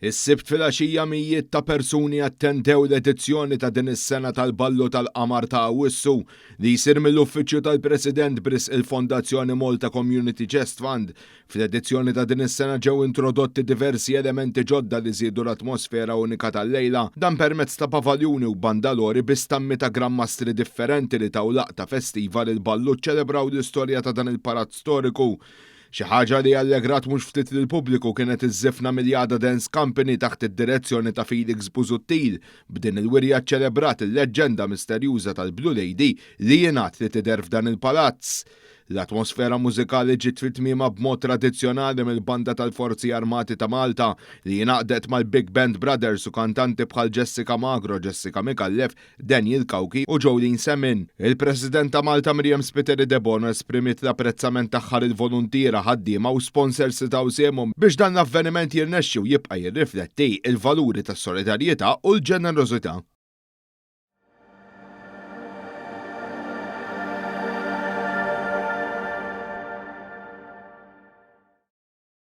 Is-Sibt filgħaxija mijiet ta' persuni attendew l-edizzjoni ta' din is-sena tal-Ballu tal-Qamar ta' Awwissu li jsir mill-Uffiċċju tal-President b'risq il-Fondazzjoni Malta Community Chest Fund. Fl-edizzjoni ta' din is-sena ġew introdotti diversi elementi ġodda li żiedu l-atmosfera unika tal-lejla, dan permezz ta' pavaljuni u bandalori bi stammi ta' Gran Mastri differenti li taw laqta festiva lill-ballu ċċelebraw l-istorja ta' dan il-palazz storiku. Xi ħaġa li allegrat mhux ftit lill-pubbliku kienet iż-żifna mill-Jada Dance Company taħt id-direzzjoni ta' Felix Busuttil. B'din il-wirja ċċelebrat il-leġġenda misterjuża tal-Blue Lady li jingħad li tidher f'dan il-palazz. L-atmosfera mużikali ġiet fi tmiemha b'mod tradizzjonali mill-Banda tal-Forzi Armati ta' Malta li ingħaqdet mal-Big Band Brothers u kantanti bħal Jessica Magro, Jessica Micallef, Daniel Cauchi u Jolene Semin. Il-President ta' Malta Miriam Spiteri Debono esprimiet l-apprezzament tagħha lill-voluntiera, ħaddiema u sponsors li taw sehemhom biex dan l-avveniment jirnexxi u jibqa' jirrifletti l-valuri tas-solidarjetà u l-ġenerożità.